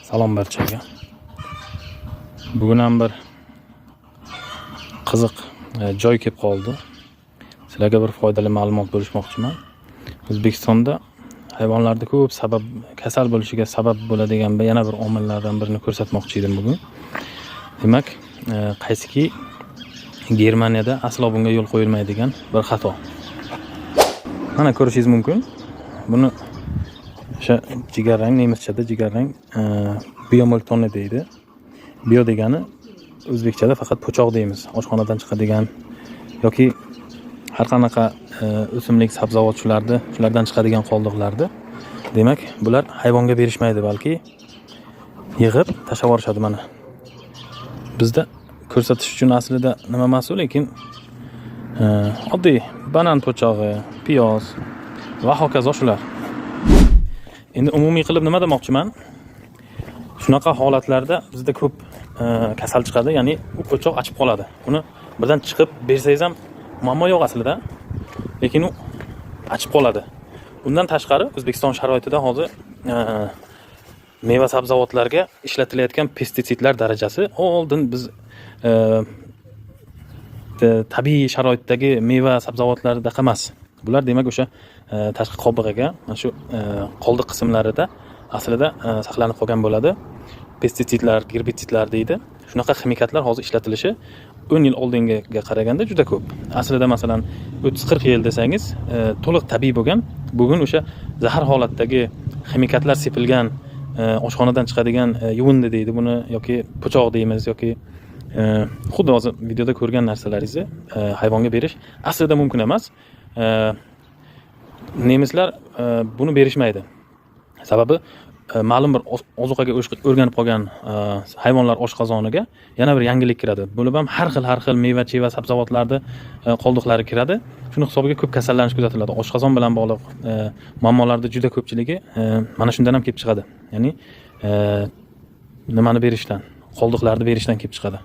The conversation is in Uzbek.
Salom barchaga. Bugun ham bir qiziq joy kelib qoldi. Sizlarga bir foydali ma'lumot bo'lishmoqchiman. O'zbekistonda hayvonlarda ko'p sabab kasal bo'lishiga sabab bo'ladigan yana bir omillardan birini ko'rsatmoqchi edim bugun. Demak, qaysiki Germaniyada aslo bunga yo'l qo'yilmaydigan bir xato. Mana ko'rishingiz mumkin. Buni o'sha jigarrang, nemischada jigarrang Biomülltonne deydi. Bio degani o'zbekchada faqat po'choq deymiz. Oshxonadan chiqadigan yoki har qanaqa o'simlik, sabzavot shularni, shulardan chiqadigan qoldiqlarni. Demak, bular hayvonga berishmaydi, balki yig'ib tashlab yuborishadi mana. Bizda ko'rsatish uchun aslida nima emas u, lekin oddiy banan po'chog'i, piyoz va hokazo shular. Endi umumiy qilib nima demoqchiman? Shunaqa holatlarda bizda ko'p kasal chiqadi, ya'ni u po'choq achib qoladi. Uni birdan chiqib bersangiz ham muammo yo'q aslida, lekin u achib qoladi. Undan tashqari O'zbekiston sharoitida hozir meva sabzavotlarga ishlatilayotgan pestitsidlar darajasi oldin biz tabiiy sharoitdagi meva sabzavotlardaqa emas. Bular demak o'sha tashqi qobig'iga, mana shu qoldiq qismlarida aslida saqlanib qolgan bo'ladi. Pestitsidlar, gerbitsidlar deydi. Shunaqa ximikatlar hozir ishlatilishi 10 yil oldingiga qaraganda juda ko'p. Aslida masalan 30-40 yil desangiz, to'liq tabiiy bo'lgan, bugun o'sha zahar holatdagi ximikatlar sepilgan oshxonadan chiqadigan yuvindi deydi buni yoki po'choq deymiz yoki xuddi hozir videoda ko'rgan narsalaringizni hayvonga berish aslida mumkin emas. Nemislar buni berishmaydi. Sababi ma'lum bir ozuqaga o'rganib qolgan hayvonlar oshqozoniga yana bir yangilik kiradi. Bo'lib ham har xil har xil meva, cheva, sabzavotlarni qoldiqlari kiradi. Shuni hisobiga ko'p kasallanish kuzatiladi. Oshqozon bilan bog'liq muammolarni juda ko'pchiligi mana shundan ham kelib chiqadi. Ya'ni nimani berishdan, qoldiqlarni berishdan kelib chiqadi.